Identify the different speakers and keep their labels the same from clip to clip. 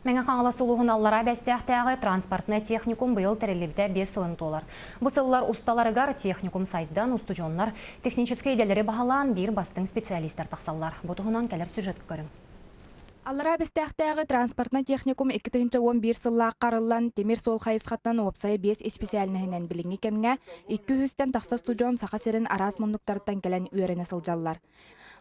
Speaker 1: Мэҥэ Хаҥалас улууһун Аллараа Бэстээхтээҕи транспортнай техникум быйыл тэриллибитэ 5 сылын туолар. Бу сыллар усталарыгар техникум сайдан, устудьуоннар техническэй идэлэри баһылаан биир бастыҥ специалистар тахсаллар. Бу туһунан кэлэр сюжетка көрүҥ.
Speaker 2: Аллараа Бэстээхтээҕи транспортнай техникум 2011 сыллаахха арыллан, тимир суол хайысхаттан уопсайа биэс исписээлинэһинэн билиҥҥи кэмҥэ 200-тэн тахса устудьуон Саха сирин араас муннуктарыттан кэлэн үөрэнэ сылдьаллар.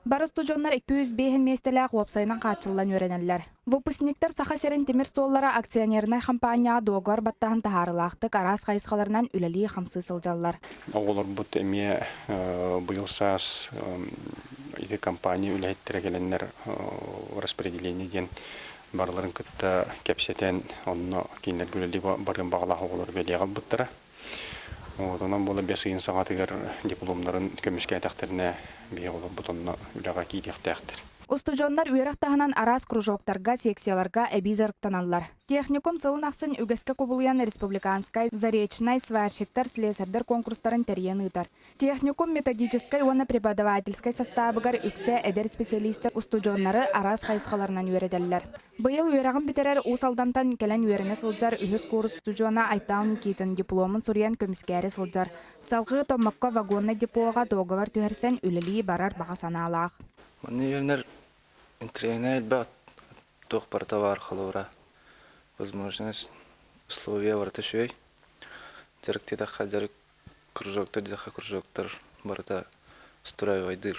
Speaker 2: Бары устудьуоннар 205 миэстэлээх уопсайынан хааччыллан үөрэнэллэр. Выпускниктар Саха сирин тимир суоллара акционернай хампаанньаҕа дуогабар баттаһан таһаарыылаахтык араас хайысхаларынан үлэлии-хамсыы сылдьаллар.
Speaker 3: Оҕолорбут эмиэ быйыл саас ити компания үлэһиттэрэ кэлэннэр распределение диэн барыларын кытта кэпсэтэн, онно кинилэргэ үлэлии барыан баҕалаах оҕолору бэлиэҕэ ылбыттара. Онон буола бэс ыйын саҥатыгар дипломнарын көмүскээтэхтэринэ, биһиги оҕолорбут онно үлэҕэ киириэхтээхтэр.
Speaker 2: Устудьуоннар үөрэх таһынан араас кружоктарга, секцияларга эбии дьарыктаналлар. Техникум сылын ахсын үгэскэ кубулуйан республиканскай, заречнай, сварщиктар, слесардар конкурстарын тэрийэн ыытар. Техникум методическай уонна преподавательскай састаабыгар үксэ эдэр специалистар устудьуоннары араас хайысхаларынан үөрэтэллэр. Быйыл үөрэҕин бүтэрэр Уус Алдантан кэлэн үөрэнэ сылдьар үһүс куурус устудьуона Айтал Никитин дипломун суруйан көмүскээри сылдьар. Салгыы Томмокко вагоннай депоҕа дуогабар түһэрсэн үлэлии барар баҕа санаалаах.
Speaker 4: Манна үөрэнэр интэриэһинэй элбэх туох барыта баар холобура возможность условия барыта үчүгэй. Дьарык диэтэххэ дьарык, кружоктар диэтэххэ кружоктар барыта устраивайдыыр.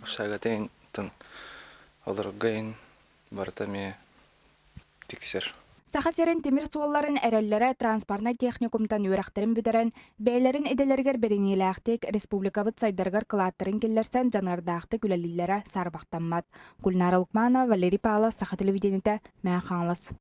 Speaker 4: Общагатын олорорго иһин барыта эмиэ тиксэр.
Speaker 2: Саха сирин тимир суолларын эрэллэрэ транспортнай техникумтан үөрэхтэрин бүтэрэн, бэйэлэрин идэлэригэр бэриниилээхтик, республикабыт сайдарыгар кылааттарын киллэрсэн дьаныардаахтык үлэлииллэрэ саарбахтаммат. Гульнара Лукманова, Валерий Павлов, Саха телевидениетэ, Мэҥэ Хаҥалас.